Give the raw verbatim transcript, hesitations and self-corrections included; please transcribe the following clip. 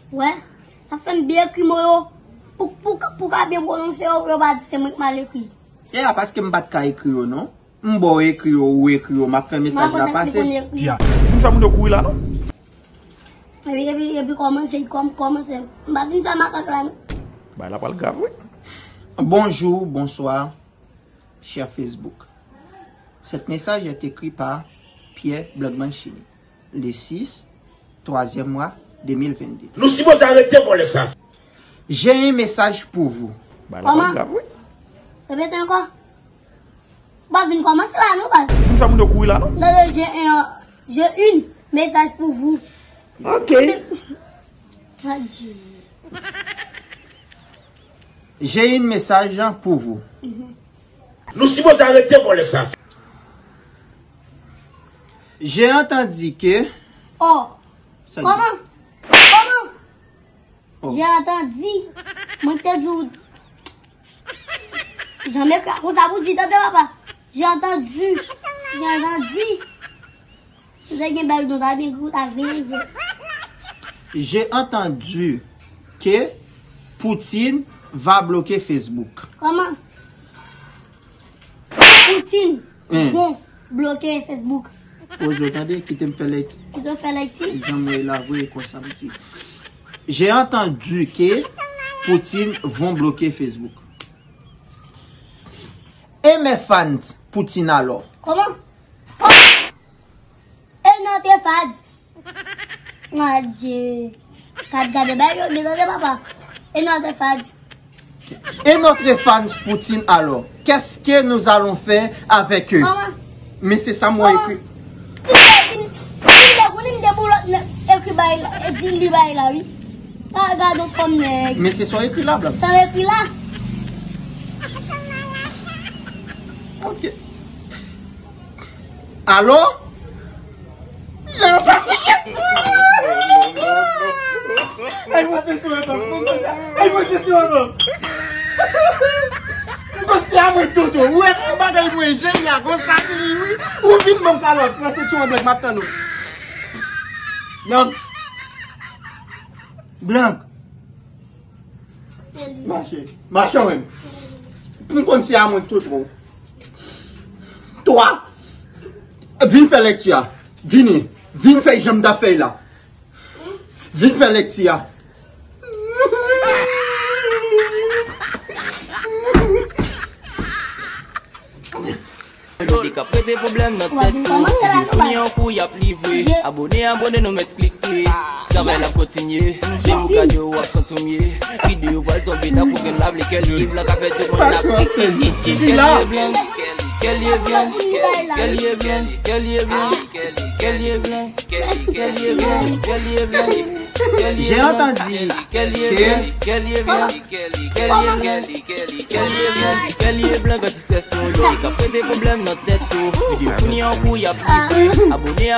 Wè, sa fè m byen ekri mo yo. Pou, pou, pou ka byen pwononse yo, yo pa di se mwen k mal ekri. E a paske m pa t ka ekri yo, non. M ba w ekri yo, ou ekri yo, m ap fè mesaj la pase. Di a, pou m fè moun yo kouri la, non. Epi, epi, epi kòmanse, kòm, kòmanse. M pa fin fè makak la, non. Bagay la pral grav, wi. Bonjour, bonsoir, cher Facebook. Cet message est écrit par Pierre Blackman Chini, le six, troisième mois, deux mille vingt-deux. Nou sipoze arete vòlè sa. J'ai un message pour vous. Bagay la pral grav, wi. Repete ankò. Ou pa vin kòmanse la non, baz. Pou m fè moun yo kouri la, non. Non, non, j'ai un, j'ai une message pour vous. Ok. Adye. J'ai une message pour vous. Nou sipoze arete vòlè sa. J'ai entendu que... Oh. Kòman? Kòman? Oh. J'ai entendu. Mwen te di w. Jan m ekri a konsa pou di, tande papa. J'ai entendu. J'ai entendu. Si w te gen bèl non, ta byen ekri, ou ta vin ekri. J'ai entendu que Poutine va bloquer Facebook. Kòman? Poutine vont bloquer Facebook. Poze w tande, kite m fè lekti. Kite w fè lekti. Jan m wè la vre, konsa m di. J'ai entendu que Poutine vont bloquer Facebook. Et mes fans Poutine alors? Kòman? E notre fans. Adye. Gad, gade bay yo, byen tande papa. E notre fans. Et notre fans Poutine alors? Qu'est-ce que nous allons faire avec eux? Kòman? Men se sa m wè ekri. Li te di m, li te konnen m te boulòt nan ekri bay la, e di li bay la, wi. Pa gade yon fanm nèg. Men se sa w ekri la, Blank. Sa w ekri la. Ok. Alo? Ay, mwen se sou retan. Ay, mwen se sou retan. Mwen se a mwen toto. Ou wè bagay mwen jèn la konsa li wi. Ou vin ban m kalòt. Mwen se sou retan, m ap tann ou. Non. Blank. Mache. Mache menm. Pou m konn se a mwen toto. Twa. Vin fè lekti a. Vini. Vin fè jan m ta fè la. Vin fè lekti a. Jodi k ap rete pwoblèm nan tèt nou. Videyo fini an kou y ap livre. Abone, abone, nou mèt klike. Travay la ap kontinye. Depi w gade w ap santi w mye. Videyo pral tonbe tankou grenn lapli. Kè l ye blan k ap fè tout moun ap klike. Kè l ye blan, kè l ye blan, kè l ye blan, kè l ye blan, kè l ye blan. J'ai entendu que Kè l ye blan, grantis rès nou yo. Li k ap rete pwoblèm nan tèt ou. Videyo fini an kou y ap livre. Abone a.